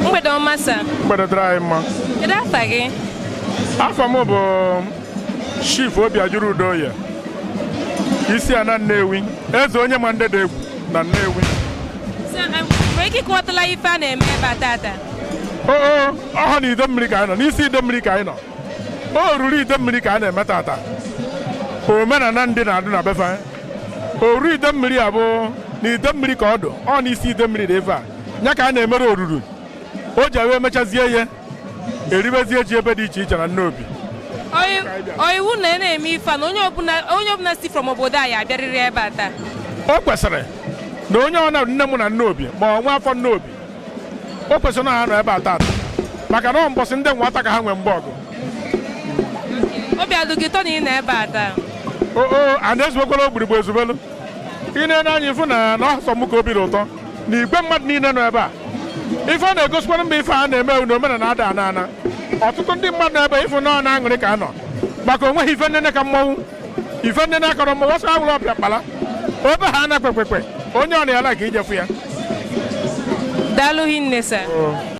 Mgbede ọma, sir. Mgbede dịrị anyị mma. Kedu afa gị? Afọ m bụ Chief Obiajuru Udoye, isi ana Nnewi, eze onye ma ndị dị egwu na Nnewi. Sir, nwere ike ịkọwatala ife a na-eme ebe a tata? O ọha na ide mmiri ka anyị nọ, n'isi ide mmiri ka anyị nọ. O ruru ide mmiri ka a na-eme tata. Omenala ndị na-adụ na befa oru ide mmiri a bụ na ide mmiri ka ọ dụ ọ n'isi ide mmiri dị ife a ya ka a na-emere oruru o ji wee mechazie ihe. Eribezie ji ebe dị iche iche na Nnobi. Ọ iwu na ị na-eme ife a na onye ọbụla si from obodo anyị abịarịrị ebe a taa? O kwesịrị na onye ọ na nne m na Nnobi ma ọ nwa afọ Nnobi, o kwesịrị na ha nọ ebe a tata, maka na ọ mbọsị ndị nwata ka ha nwee mgbe ọgụ. Obi adụ gị ụtọ na ị nọ ebe a taa? O a na-ezubekwala ogbirigbo ezubelu. Ị na-ene anya ifu na ọsọ m ka obi dị ụtọ na igwe mmadụ niile nọ ebe a. Ife ọ na-egosikwara mba, ife a na-eme na omenala ada ana ana. Ọtụtụ ndị mmadụ nọ ebe ifu na ọ na-aṅụrị ka a nọ maka onweghị ife nnene ka mmọnwụ, ife nnene akọrọ mmọnwụ ọsọ awụrụ ọbịa kpala obe ha na kpekpekpe onye ọ na ya ka ijefu ya. Daalụ hinne, sir.